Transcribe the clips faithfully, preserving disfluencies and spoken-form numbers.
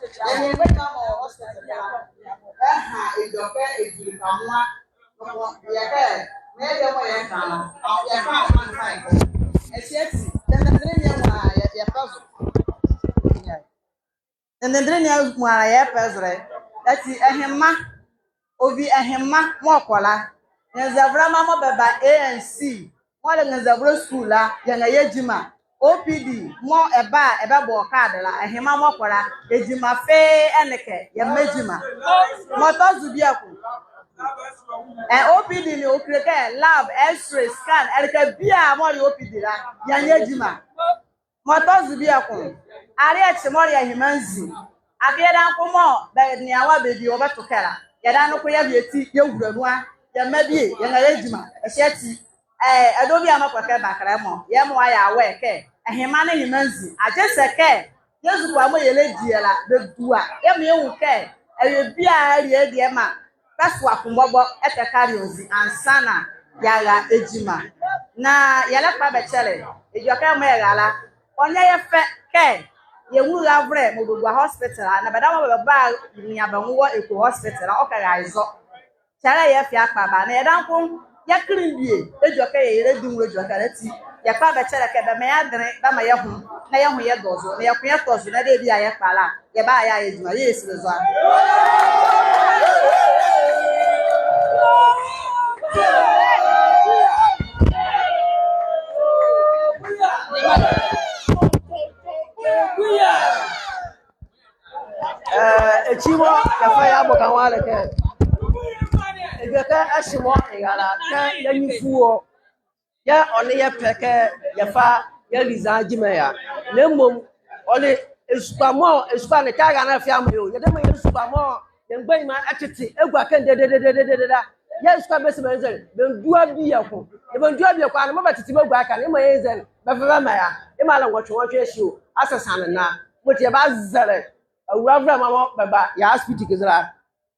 Ɛhye mgbanyima mɔɔ wɔ hospital la, ɛha edwɛkɛ edwɛkɛ mɔɔ yɛkɛ, na ɛdeɛ mɔɔ yɛka la, yɛka amfa nka. Ɛhye ati, tɛnɛndɛnɛ ne amuala yɛpɛ zo. Tɛnɛndɛnɛ ne amuala yɛpɛ zo. Ati ɛhye mma, ɔvi ɛhye mma mɔɔ kɔ la, nrenyɛvolɛ mma mɔɔ bɛba A N C, mɔɔ le nrenyɛvolɛ sukuu la, yɛnrɛyɛ gyima. O P D mɔɔ ɛba a ɛbɛbɔ card la, ɛhye mma mɔɔ kɔ la, gyima fee ɛnle ɛkɛ, yɛmra gyima. Mɔɔ tɔ zo bieko, ɛ, O P D ne ɔkile kɛ lab, X-ray, scan, ɛleka biala mɔɔ le O P D la, yɛnyɛ gyima. Mɔɔ tɔ zo bieko, aleɛ kye mɔɔ le yɛ nhema nzi. Akee yɛdayɛ noko mɔɔ bɛnea wɔ bɛdie wɔ bɛto ɛkɛ la, yɛdayɛ noko yɛvi ati yɛwula nu a, yɛmra bie, yɛnrɛyɛ gyima. Ɛhye ati, ɛ, ɛdawɔ biala mɔɔ kɔ ɛkɛ bakɛlɛ mɔ, yɛmaa wɔyɛ aware kɛ ɛhye mma ne nhema nzi. Agyesɛ kɛ yɛzukoa mɔɔ yɛlɛdie la bɛdua, yɛmaa yɛnwu kɛ awie biala alie deɛ ɛmaa bɛsoa ko bɔbɔ ɛtɛkaleɛ ɔ nzi ansaana yɛara gyima. Na yɛlɛkpa bɛ kyɛlɛ, edwɛkɛ mɔɔ yɛra la, ɔnyɛ yɛ fɛ kɛ yɛnwu ravolɛ mɔɔ bɛgua hospital la, na bɛdabɛ mɔɔ bɛba nea bɛ nwo wɔ Eko hospital la, ɔkɛ ra ye zɔ. Kyɛlɛ yɛ ɛfia kpalɛ bɛ, na yɛdayɛ noko yɛkenle bie edwɛkɛ, yɛyɛlɛdi nwolɛ edwɛkɛ la ati, yɛkpa bɛ kyɛlɛ kɛ bɛmaa yɛ adenle, bɛmaa yɛhon, na yɛhon yɛdɔzo, na yɛko yɛtɔ zo, na debie a yɛkpa la, yɛbayɛ yɛ gyima, yɛɛ yɛse bɛ zɔhane. Ɛɛ, ekyi mɔɔ yɛfa yɛabɔ ka nwo a le kɛ, edwɛkɛ ɛhye mɔɔ ɛra la, kɛ yɛ nye fu ɔ, yɛɛ ɔnle yɛ pɛ kɛ yɛfa yɛali zɔhane gyima ye a. Na mmom ɔle esukoa mɔɔ, esukoa ne kɛ ara na ɛfa yɛamaa yɛ ɔ, yɛdayɛ maa yɛ esukoa mɔɔ yɛ mgbanyima ɛtete ɛgua ɛkɛ dedede la. Yɛɛ esukoa bɛse bɛnzɛlɛ, bɛndua bieko. Na bɛndua bieko a, ne mɔɔ bɛtete bɛgua ɛkɛ ne, yɛmaa yɛ nzɛlɛ, bɛfa bɛmaa yɛ a. Yɛmaa le nwɔtwe nwɔtwe ɛhye ɔ, asɛsane na. Mɔti yɛbazɛlɛ awulavolɛma mɔɔ bɛba yɛ hospital kɛzi la.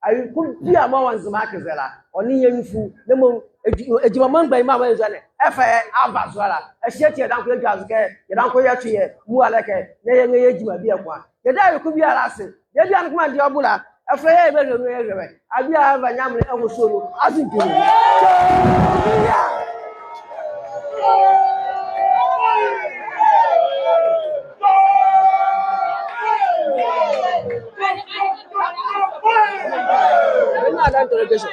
Awie ko biala mɔɔ wɔ Nzema kɛzi la, ɔnle yɛ nye fu, na mmom ɛ-, gyima mɔɔ mgbanyima mɔɔ yɛzua ne ɛfa yɛ ava zo la. Ɛhye ati yɛdayɛ noko yɛdwazo kɛ, yɛdayɛ noko yɛto yɛ muala kɛ, na yɛnyɛ gyima bieko a. Yɛda awie ko biala ase, debie a noko maa deɛ ɔbo la, ɛfolɛ yɛɛ yɛbɛhwɛ nu yɛhwɛ bɛ. Awie a, ɛva Nyamenle ɛhosuo nu azo ntono. Ɛnɛ a da interrogation.